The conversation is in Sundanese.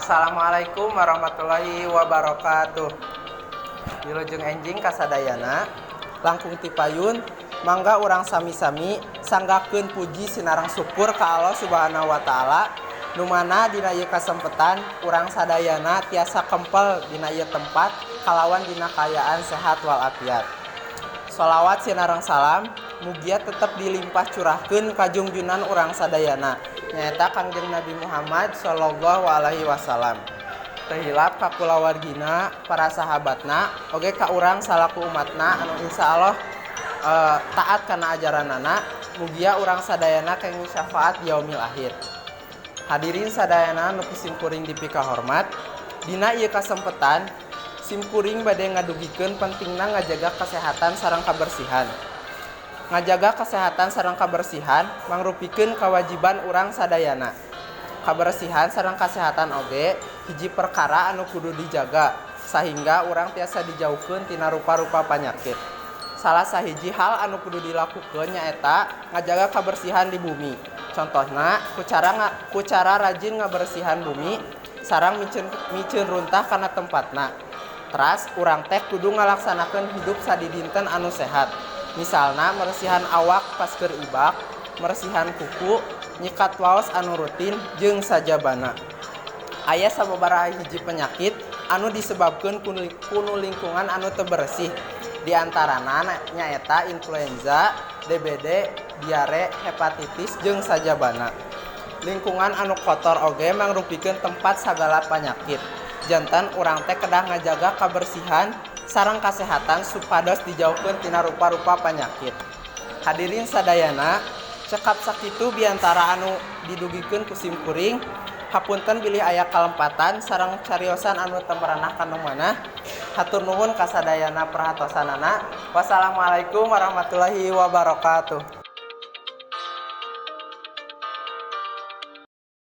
Assalamualaikum warahmatullahi wabarakatuh. Wilujeng enjing kasadayana, langkung ti payun mangga urang sami-sami sanggakeun puji sinareng syukur ka Allah Subhanahu wa taala, nu mana dina ieu kasempetan urang sadayana tiasa kempel dina ieu tempat kalawan dina kaayaan sehat walafiat. Sholawat sinareng salam mugia tetep dilimpah curahkeun ka jungjunan urang sadayana, nyaeta Kangjeng Nabi Muhammad sallallahu alaihi wasallam. Teu hilap ka kulawargina, para sahabatna, oge ka urang salaku umatna anu insyaallah taat kana ajaranana. Mugia urang sadayana kenging syafaat yaumil akhir. Hadirin sadayana nu ku simkuring dipikahormat, dina ieu kasempetan simkuring bade ngadugikeun pentingna ngajaga kesehatan sareng kabersihan. Ngajaga kesehatan sareng kabersihan mangrupikeun kewajiban urang sadayana. Kabersihan sareng kesehatan oge hiji perkara anu kudu dijaga sehingga urang tiasa dijauhkeun tina rupa-rupa penyakit. Salah sahiji hal anu kudu dilakukeun nyaeta ngajaga kabersihan di bumi. Contohna ku cara rajin ngabersihan bumi sareng miceun runtah kana tempatna. Teras urang teh kudu ngalaksanakeun hidup sadidinten anu sehat. Misalna meresihan awak pas keur ibak, meresihan kuku, nyikat waos anu rutin, jeung sajabana. Aya sababaraha hiji penyakit anu disebabkeun ku lingkungan anu teu bersih. Di antarana nyaeta influenza, DBD, diare, hepatitis, jeung sajabana. Lingkungan anu kotor oge mangrupikeun tempat sagala penyakit. Janten urang teh kedah ngajaga kabersihan sareng kasehatan supados dijauhkeun tina rupa-rupa penyakit. Hadirin sadayana, cekap sakitu biantara anu didugikeun ku simkuring. Hapunten bilih aya kalempatan sareng cariosan anu teu merenah kana manah. Hatur nuhun kasadayana perhatosanana. Wassalamualaikum warahmatullahi wabarakatuh.